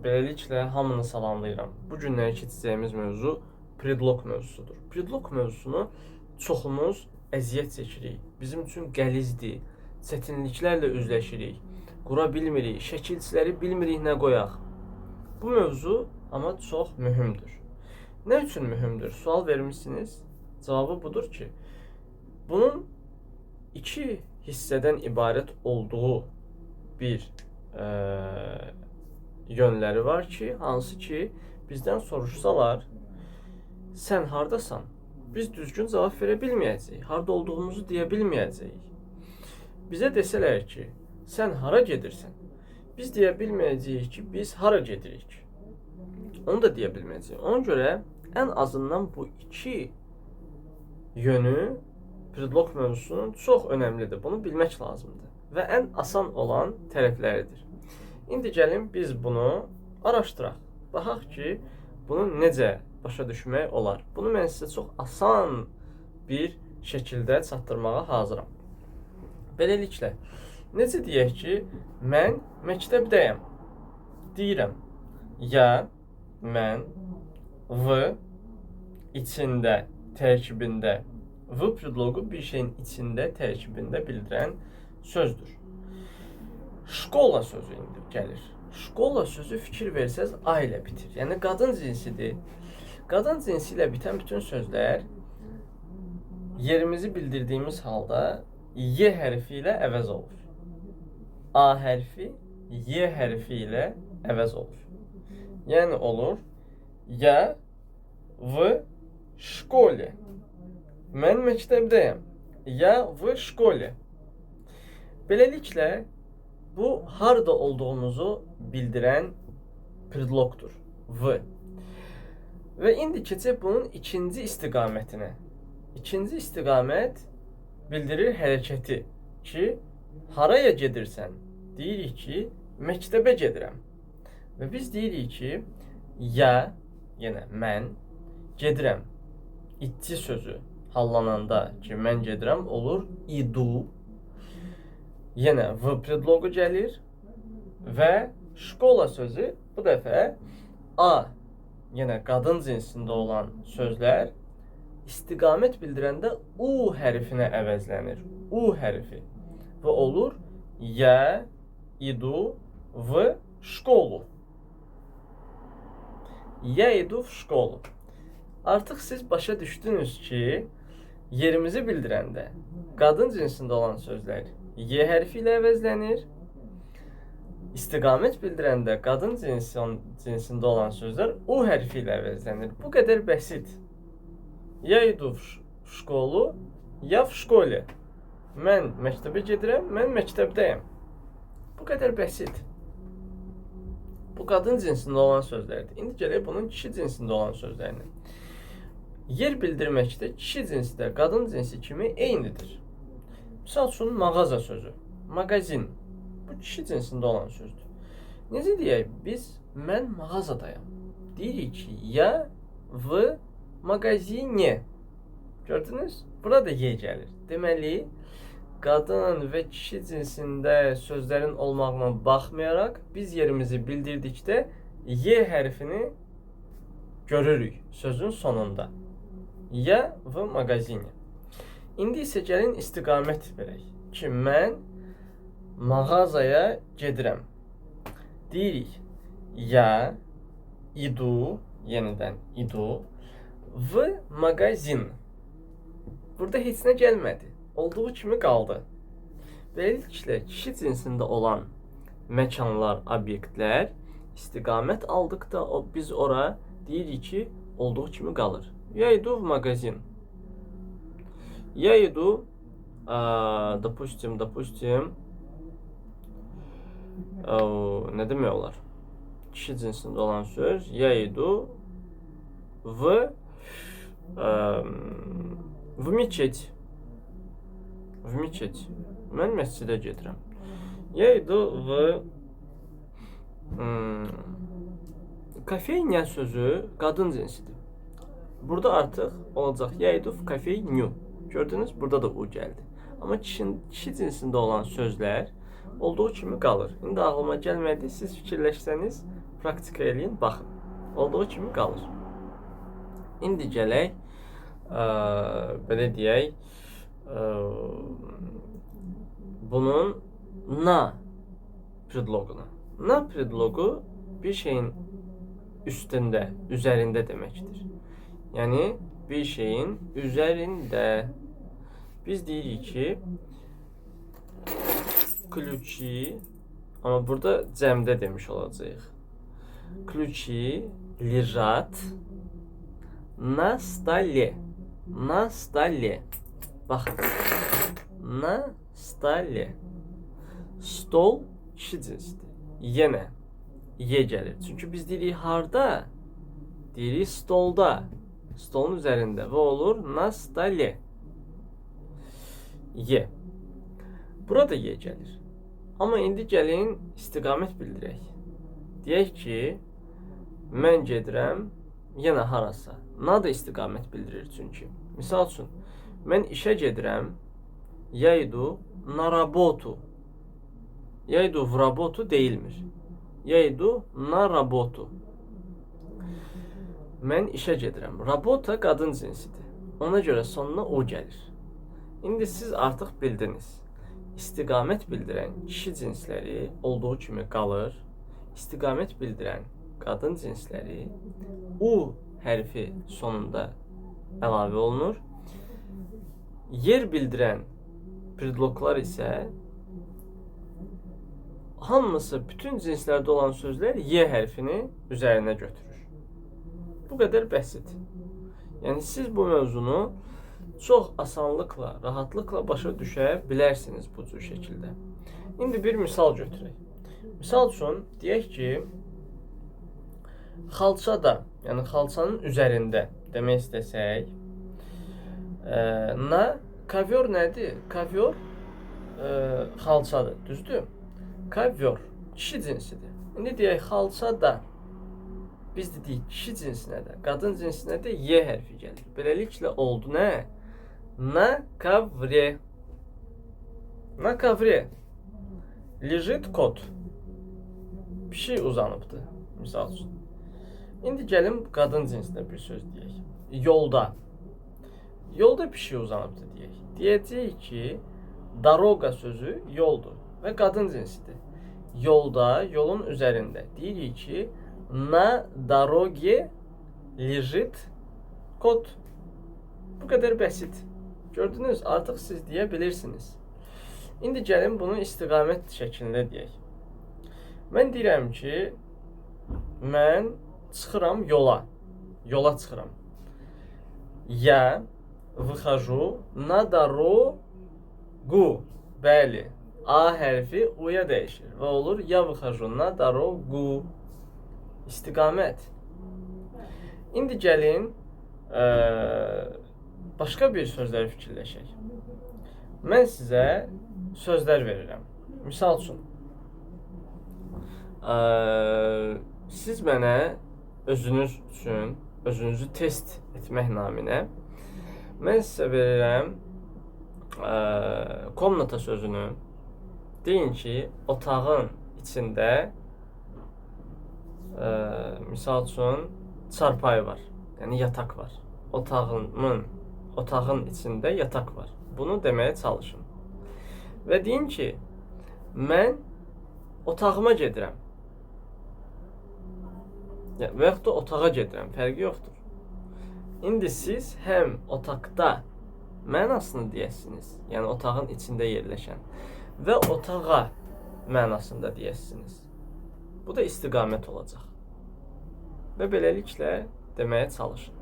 Beləliklə hamını salamlayıram. Bu günləri keçəcəyimiz mövzu predlog mövzusudur. Predlog mövzusunu çoxumuz əziyyət çəkirik. Bizim üçün qəlizdir. Çətinliklərlə üzləşirik. Qura bilmirik, şəkilçiləri bilmirik nə qoyaq. Bu mövzu amma çox mühümdür. Nə üçün mühümdür? Sual vermisiniz. Cavabı budur ki, bunun iki hissədən ibarət olduğu bir yönləri var ki, hansı ki bizdən soruşsalar, sən hardasan? Biz düzgün cavab verə bilməyəcəyik. Harda olduğumuzu deyə bilməyəcəyik. Bizə desələr ki, sən hara gedirsən? Biz deyə bilməyəcəyik ki, biz hara gedirik. Onu da deyə bilməyəcəyik. Ona görə ən azından bu iki yönü predlog mövzusunun çox önəmlidir. Bunu bilmək lazımdır və ən asan olan tərəfləridir. İndi gəlin biz bunu araşdıraq. Baxaq ki, bunu necə başa düşmək olar. Bunu mən sizə çox asan bir şəkildə çatdırmağa hazıram. Beləliklə, necə deyək ki, mən məktəbdəyəm. Deyirəm. Ya, mən, v, içində, tərkibində. V predloqu bir şeyin içində, tərkibində bildirən sözdür. Şkola sözü indi gəlir. Şkola sözü fikir versəz A ilə bitir. Yəni qadın cinsidir. Qadın cinsi ilə bitən bütün sözlər yerimizi bildirdiyimiz halda Y hərfi ilə əvəz olur. A hərfi Y hərfi ilə əvəz olur. Yəni olur ya v şkole. Mən məktəbdəyəm. Ya v şkole. Beləliklə bu harda olduğumuzu bildirən predlogdur. V. Və indi keçək bunun ikinci istiqamətinə. İkinci istiqamət bildirir hərəkəti ki, haraya gedirsən? Deyirik ki, məktəbə gedirəm. Və biz deyirik ki, ya, yenə mən gedirəm. İtçi sözü hallananda ki, mən gedirəm olur idu. Yenə v predloqu gəlir və şkola sözü bu dəfə a, yenə qadın cinsində olan sözlər istiqamət bildirəndə u hərfinə əvəzlənir. U hərfi və olur ya idu v şkolu. Ya idu v şkolu. Artıq siz başa düşdünüz ki, yerimizi bildirəndə qadın cinsində olan sözlər Y hərfi ilə əvəzlənir. İstiqamət bildirəndə qadın cinsində olan sözlər U hərfi ilə əvəzlənir. Bu qədər bəsit. Ya idu v şkolu, ya v şkole. Mən məktəbə gedirəm, mən məktəbdəyəm. Bu qədər bəsit. Bu qadın cinsində olan sözlərdir. İndi gələk bunun kişi cinsində olan sözlərinə. Yer bildirməkdə kişi cinsi də qadın cinsi kimi eynidir. Misal üçün mağaza sözü, mağazin. Bu kişi cinsində olan sözdür. Necə deyək? Biz mən mağazadayam. Deyirik ki, ya v magazine. Gördünüz? Burada y gəlir. Deməli, qadın və kişi cinsində sözlərin olmağına baxmayaraq biz yerimizi bildirdikdə y hərfini görürük sözün sonunda. Ya v magazine. İndi isə gəlin istiqamət verək ki, mən mağazaya gedirəm. Deyirik, ya idu, yenidən idu, v magazin. Burada heç nə gəlmədi. Olduğu kimi qaldı. Beləliklə, kişi cinsində olan məkanlar, obyektlər istiqamət aldıqda biz ora deyirik ki, olduğu kimi qalır. Ya idu v magazin. Я иду, допустим, nə demək olar? Kişi cinsində olan söz. Я иду v v мечеть. V мечеть. Mən məscidə gedirəm. Я иду v kafeyня sözü qadın cinsidir. Burada artıq olacaq я иду в kafeynю. Gördünüz, burada da u gəldi. Amma kişi cinsində olan sözlər olduğu kimi qalır. İndi ağlıma gəlmədi. Siz fikirləşsəniz Praktika eləyin, baxın. Olduğu kimi qalır. İndi gələk, belə deyək, bunun na predloquna. Na predloqu bir şeyin üstündə, üzərində deməkdir. Yəni bir şeyin üzərində. Biz deyirik ki, ключи, amma burada cəmdə demiş olacağıq. Ключи лежат на столе. На столе. Baxın. На столе. Stol kişi cinsidir. Yenə ye gəlir. Çünki biz deyirik harda? Deyirik stolda. Stolun üzərində və olur na stole. Ye. Burada ye gəlir. Amma indi gəlin istiqamət bildirək. Deyək ki, mən gedirəm yenə harasa. Na da istiqamət bildirir çünki. Misal üçün, mən işə gedirəm. Я иду на работу. Я иду в работу deyilmir. Я иду на работу. Mən işə gedirəm. Работа qadın cinsidir. Ona görə sonuna o gəlir. İndi siz artıq bildiniz. İstiqamət bildirən kişi cinsləri olduğu kimi qalır. İstiqamət bildirən qadın cinsləri u hərfi sonunda əlavə olunur. Yer bildirən predloqlar isə hamısı bütün cinslərdə olan sözlər y hərfini üzərinə götürür. Bu qədər bəsit. Yəni siz bu mövzunu çox asanlıqla, rahatlıqla başa düşə bilərsiniz bu cür şəkildə. İndi bir misal götürək. Misal üçün deyək ki, xalçada, yəni xalçanın üzərində demək istəsək, na ковёр nədir? Ковёр xalçadır, düzdür? Ковёр kişi cinsidir. İndi deyək xalçada, biz dedik kişi cinsinə də, qadın cinsinə də y hərfi gəlir. Beləliklə oldu nə? На ковре. На ковре лежит кот. Pişik uzanıbdır, misal üçün. İndi gəlin qadın cinsinə bir söz deyək. Yolda. Yolda pişik uzanıbdır deyək. Deyəcəyik ki, дорога sözü yoldur və qadın cinsidir. Yolda, yolun üzərində. Deyirik ki, на дороге лежит кот. Bu qədər bəsit. Gördünüz, artıq siz deyə bilirsiniz. İndi gəlin bunu istiqamət şəklində deyək. Mən deyirəm ki, mən çıxıram yola. Yola çıxıram. Я выхожу на дорогу. Bəli, A hərfi U-ya dəyişir və olur я выхожу на дорогу. İstiqamət. İndi gəlin başqa bir sözləri fikirləşək. Mən sizə sözlər verirəm. Misal üçün, siz mənə özünüz üçün, özünüzü test etmək naminə mən sizə verirəm комната sözünü. Deyin ki, otağın içində misal üçün çarpayı var. Yəni yataq var. Otağın içində yataq var. Bunu deməyə çalışın. Və deyin ki, mən otağıma gedirəm. Və yaxud da otağa gedirəm, fərqi yoxdur. İndi siz həm otaqda mənasını deyəsiniz, yəni otağın içində yerləşən və otağa mənasında deyəsiniz. Bu da istiqamət olacaq. Və beləliklə deməyə çalışın.